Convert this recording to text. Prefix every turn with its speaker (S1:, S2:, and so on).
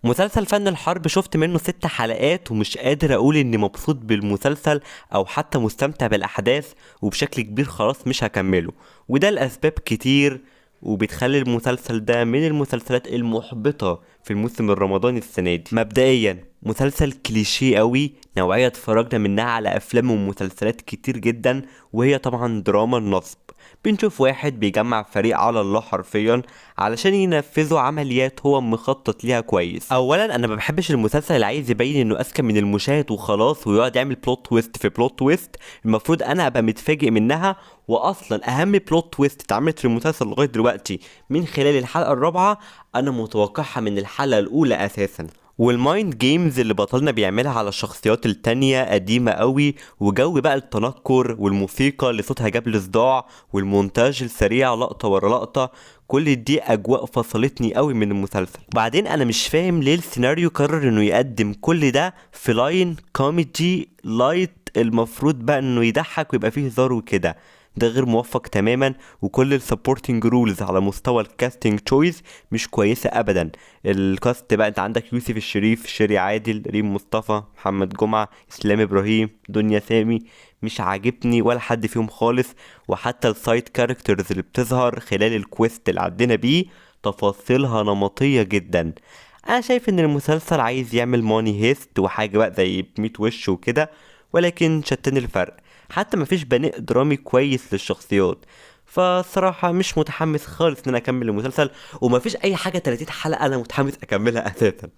S1: مسلسل فن الحرب شفت منه 6 حلقات، ومش قادر اقول اني مبسوط بالمسلسل او حتى مستمتع بالاحداث، وبشكل كبير خلاص مش هكمله، وده لاسباب كتير، وبتخلي المسلسل ده من المسلسلات المحبطة في الموسم الرمضاني السنة دي. مبدئيا مسلسل كليشيه قوي، نوعية اتفرجنا منها على افلام ومسلسلات كتير جدا، وهي طبعا دراما النصب. بنشوف واحد بيجمع فريق على الله حرفيا علشان ينفذوا عمليات هو مخطط ليها كويس. اولا انا ما بحبش المسلسل اللي عايز يبين انه اذكى من المشاهد وخلاص، ويقعد يعمل plot twist في plot twist المفروض انا ابقى متفاجئ منها. واصلا اهم plot twist اتعملت في المسلسل لغاية دلوقتي من خلال الحلقة الرابعة انا متوقعها من الحلقة الاولى اساسا. وال mind games اللي بطلنا بيعملها على الشخصيات التانية قديمة قوي، وجو بقى التنكر والموسيقى اللي صوتها جاب لي صداع، والمونتاج السريع لقطة ورا لقطة، كل دي اجواء فصلتني قوي من المسلسل. وبعدين انا مش فاهم ليه السيناريو قرر انه يقدم كل ده في line comedy light، المفروض بقى انه يضحك ويبقى فيه هزار وكده، ده غير موفق تماما. وكل ال supporting roles على مستوى ال casting choice مش كويسة ابدا. ال cast بقى انت عندك يوسف الشريف، شيري عادل، ريم مصطفى، محمد جمعه، اسلام ابراهيم، دنيا سامي، مش عاجبني ولا حد فيهم خالص. وحتى ال side characters اللي بتظهر خلال ال quest اللي عدينا بيه تفاصيلها نمطية جدا. انا شايف ان المسلسل عايز يعمل Money Heist وحاجه بقى زي بميت وش وكده، ولكن شتان الفرق، حتى مفيش بناء درامي كويس للشخصيات. فصراحة مش متحمس خالص ان انا اكمل المسلسل، ومفيش اي حاجة 30 حلقة انا متحمس اكملها اساسا.